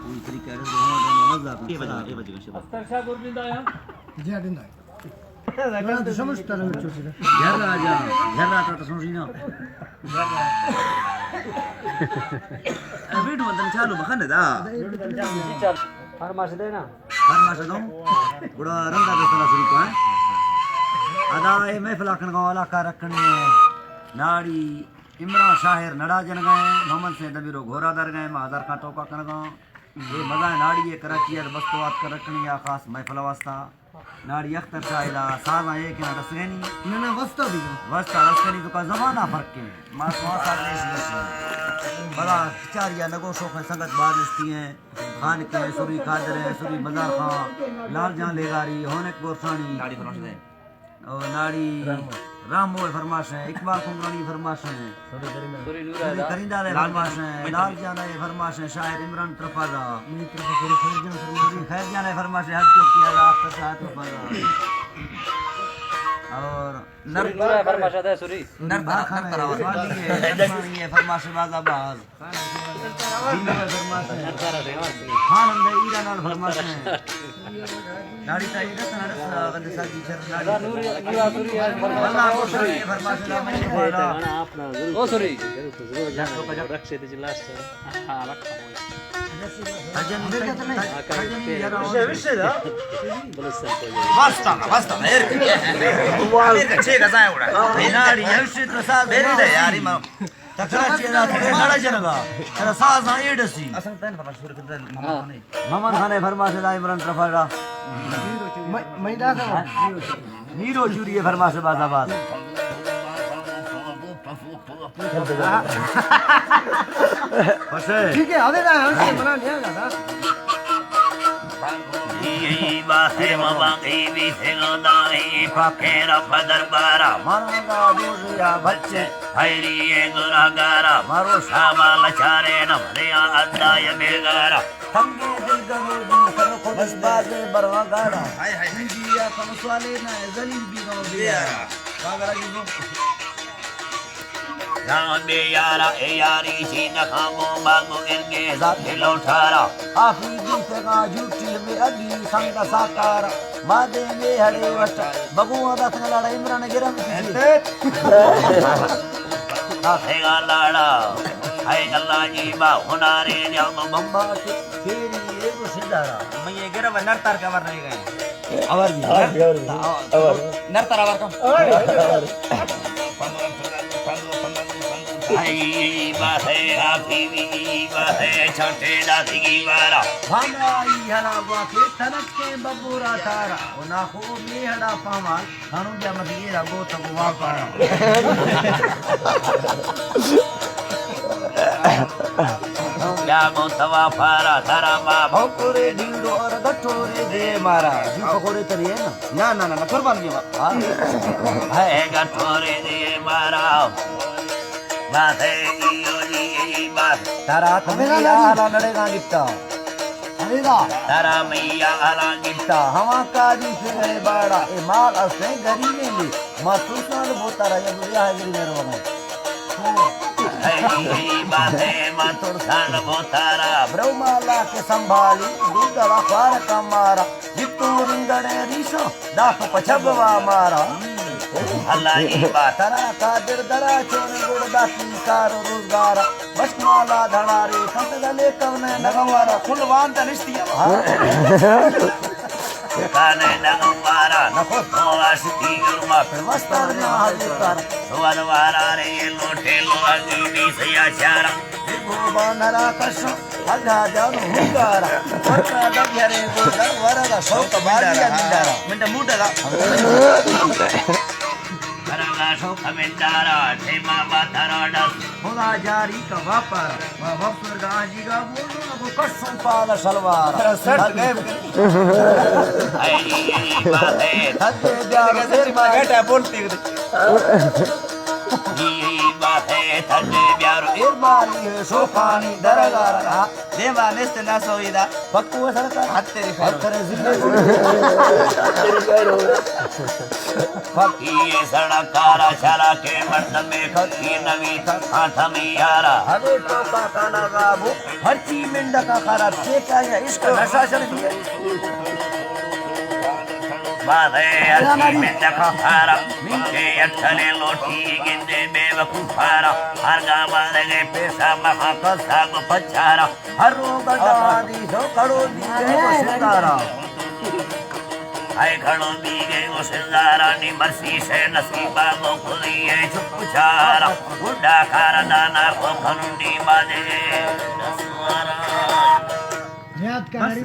اے بجا، اے بجا، شباب۔ استر شاہ گربندہ آیا۔ جی، بندہ۔ بڑا تو سمجھتا رہے چوٹی نا۔ گھر آ جا، گھر آ تو سمجھی نا۔ ابھی تو مدن چالو مخن دا۔ فرماش دے نا۔ فرماش دو۔ گڑا رندا دستنا شروع کن۔ ادا اے محفل آکھن گا والا کا رکھنی ہے۔ ناڑی عمران شاعر نڑا جنگا ہے، محمد سید امیرو گھورا درگا ہے، ما ہزار کا ٹوکا کنگا۔ اے مزہ ناڑی ہے، کراچی ہے، بس تو آت کر رکھنی یا خاص محفل واسطہ۔ ناڑی اختر شاہ ادا سازاں اے کہ نہ رسگنی۔ نہ، نہ، واسطہ بھی نہ۔ واسطہ رسگنی تو کا زمانہ فرق ہے۔ ما تو آسان دیش دیش ہے۔ بڑا کچاریا نگو شوق ہے، سنگت باز استی ہیں۔ خان کے سوری قادر ہے، سوری مزار خان، لال جان لیگاری، ہونک گورسانی۔ ناڑی فرماش دے۔ او ناڑی رحمو۔ رحمو اے فرماش ہیں، اقبال کمرانی فرماش ہیں۔ سوری کریم۔ سوری نور سوری دا۔ کریم دا لے لال فرماش ہیں، مجد۔ لال جان اے فرماش ہیں، شاعر عمران طرفا دا۔ منی طرفا سوری خیر جان فرماش ہیں۔ سوری خیر جان اے فرماش ہیں، ہر چوکی آ دا، آپ کا ساتھ طرفا دا۔ اور نر سوری نور اے فرماش دے سوری۔ نر ترا، نر ترا واسطہ۔ یہ فرماش باز آباد۔ ہاں، ہم دے ایران نال فرماش ہیں۔ ناڑی تا ایران نال غندے ساجی چر ناڑی۔ اللہ کو سوری فرماش لا میں والا۔ او سوری۔ رکشے تے لاسٹ۔ ہاں، رکھ۔ اجن، اجن یار۔ واسطہ نا، واسطہ نا، ایر۔ ایر کا چھ گزائیں اڑا۔ ناڑی، یہ شی تو ساتھ میری دے یاری ما۔ تکرا چیزا تو نڑا جنگا۔ ترا ساز آں ایڈ سی۔ اصل تین فرماش شروع کردہ محمد خان۔ محمد خان فرماش دا عمران طرفا دا۔ میں، میں دا دا۔ نیرو چوری فرماش باز آباد۔ بس۔ ٹھیک ہے، ابھی دا ہم سے منع نہیں آگا دا۔ ای باسے مباقی بی سگندائی پاکیرا پدر بارا۔ مرنگا دوزیا بچے۔ حیری گناہگارا، مرو شابا لچارے نہ، بھلیا ادا یا بیگارا۔ تنگے دل گروجی سر خود بازے بروا گاڑا۔ ہائے ہائے۔ جیا کم سوالے نہ، ذلیل بی گو بیارا۔ بیارا۔ گاگرا جی گو۔ جان بے یارا، اے یاری سی نخا گو باگو انگے ذات لوٹارا۔ آفی دی تگا جھوٹی میں ابھی سنگ ساکارا۔ مادے میں ہڑے وٹ بگو آدھا تنگا لاڑا عمران گرم کسی۔ آفے گا لاڑا، ہائے اللہ جی با ہنارے جاؤ تو بمبا کے تیری یہ گو سدارا۔ میں یہ گرم نرتار کا ور نہیں گئے۔ اور بھی، اور بھی، اور بھی۔ نرتار اور کا۔ اور بھی، اور بھی۔ آئی بات ہے، آفی بھی بات ہے، چھوٹے دادگی والا۔ ہمائی ہلا گوا کے تنک کے ببورا تارا۔ او ناخو میہڑا پاما، ہنو بیا مدی را گو تگو واپارا۔ بیا گو توا پارا، ترا ما بھوکرے ڈیڑو اور گٹورے دے مارا۔ جو پکوڑے تری ہے نا؟ نا، نا، نا، نا، قربان جی بابا۔ ہاں۔ ہے گٹورے دے مارا۔ بات ہے، ایو جی، یہی بات۔ ترا تمہیں یارا لڑے گا گپتا۔ ہمیدا۔ ترا میا آرا گپتا، ہما کاری سے گئے باڑا، اے مال اسے گریبیں لے، ما سوسان بوتارا، یا دنیا ہے گریبیں روگا۔ ہے، ہے، بات ہے، ما ترسان بوتارا، برو مالا کے سنبھالی، دودھ لا خوار کا مارا، یہ تو رنگڑے ریشو، داخ پچھب وا مارا۔ اللہ ای با ترا قادر درا چون گڑ داتی کار و روزگار۔ بس مالا دھڑارے کنت دلے کون نگوارا۔ کل وان دنشتی ہم۔ کانے نگوارا۔ نخو تو آشتی گرما۔ پر مستر نے حاضر کر۔ سوال وارا رے لوٹے لو اگی بی سیا چارا۔ بانرا کشو، اگا جانو ہنگارا۔ اگا دگرے گوزر ورگا شوق بازی اندارا۔ منڈا موڈا دا۔ ورگا شوق مندارا، دیما با ترا ڈس۔ خدا جاری کا واپارا۔ ما وفر گا جی گا بولو، اگو کشو پالا شلوارا۔ سر گئے۔ اے بات ہے۔ تھتے دیار سر ما گٹا بولتی۔ اے بات ہے، تھتے بیا ایرمانی شوقانی درگارا دیما نیست نہ سویدا۔ پکو سڑکا ہتری خیر۔ ہتری زندگی۔ پکی سڑکارا چلا کے مردمے کتی نوی تھا تھمی یارا۔ ہمیں ٹوکا کانا گابو ہرچی منڈکا خراب سے کا یا عشق نشہ چڑھ گیا۔ بازے ہرچی منڈکا خراب منڈے اٹھنے لوٹی گندے بے وقوفارا۔ ہر گاما لگے پیسہ مہا کسا کو پچارا۔ ہر روگا دادی سو کھڑو دیگے گو سردارا۔ اے کھڑو دیگے گو سردارا، نی مرسی سے نصیبا گو خودی اے چپ چارا۔ گڈا کاردانا کو کھنڈی بادے۔ نیاد کاری۔